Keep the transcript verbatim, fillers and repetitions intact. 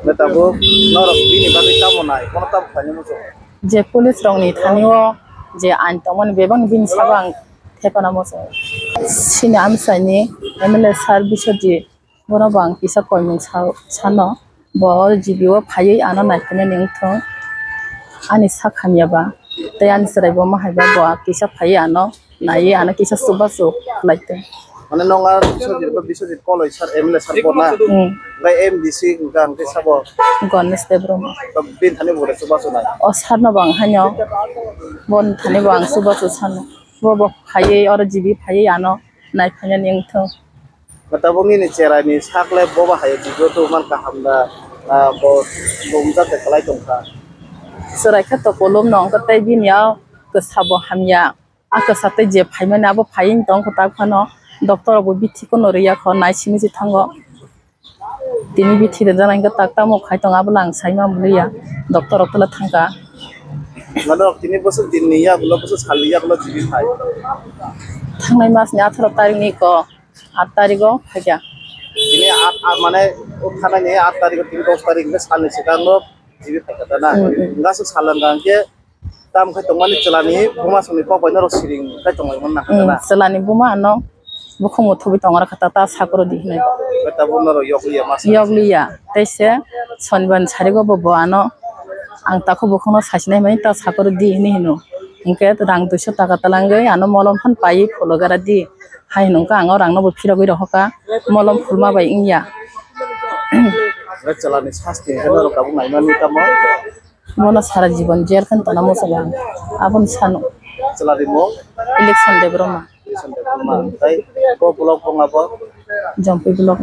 Hwnkhe tabuk norok bini bagwi tamo nai, bono tamo khlaina muchungo? Je police rokni thani o je ain tongmani bebak bini sabo ang thepana muchungo. Chini amchaini M L A sir Biswajit, bono bo ang kisa koimung sa-, sano, bo o G B o phaiwi ano naikhainani wngthung, ani sak hamya ba tei ani chwrai bo ma hai ba bo kisa phaiwi ano naiwi ano kisa chubachu khlai tong. Mane nong a Biswajit ba Biswajit koloi sir, M L A sir bo na? Hmm. Bai M D C hwnkha hwnkhe sabo? Ganesh Debbarma. Ba bini thani bo chubachu nai? O sir no bo ang haino, boni thani bo ang chubachu sano. Bo bo phaiwi oro G B phaiwi ano naikhainani wngthung. Tabuk nini cherai ni sak le boba hai video tubumani kaham da, ah, bo lomjak de kwlai tongkha. Chwrai khe to kolom no wngkha tei bini o kwsa bo hamya. A kwsa tei je phaimani abo phaiwi tongkha tak phano doctor rok bo bithi kono rwya kho nai simi se thango. Tini bithi rijak nai khe tak tamo khai tong abo lang sai ma muliya doctor rok tula thangkha. Mane rok tini bwswk din ni yagulo bwswk sal ni yagulo tini phai. Thangnai mas ni atharo tarik ni ko. Aat tarikgo phaikha. Tini aat, aat mane o thanani aat tarikgo tini dos tarik hwnkhe salni swkang no G B phaikha ta na? Mm, mm. Hwnkhe aswk sal wngkha hwnkhe tamo khe tongmani chwlani buma songni kok bai norok siring khai tonglaimani nangkha ta na? Mm, chwlani buma ano bukhuk muthubwi tongwra kha ta, ta sakurudi hinwi. Hwnkhe tabuk norok yokliya ma sa? Yokliya, tei se sonibar ni sarigo bo, bo ano ang takhuk bukhukno sasinai mani ta sakurudi hinwi hino. Hwnkhe rang duiso taka twlangwi ano molom phan paiwi phulugara di. Hai hwnka ang o rangno bo phirogwi rohorkha, molom phulma bai wngya. Chwlani sasti hwnkhe norok tabuk naimani tamo? Bono sara jibon jail khe tongna muchungo ang, aboni sano. Chwlani mung? Election Debbarma. Election Debbarma. Tai ko block bwnga bo? Jompui block.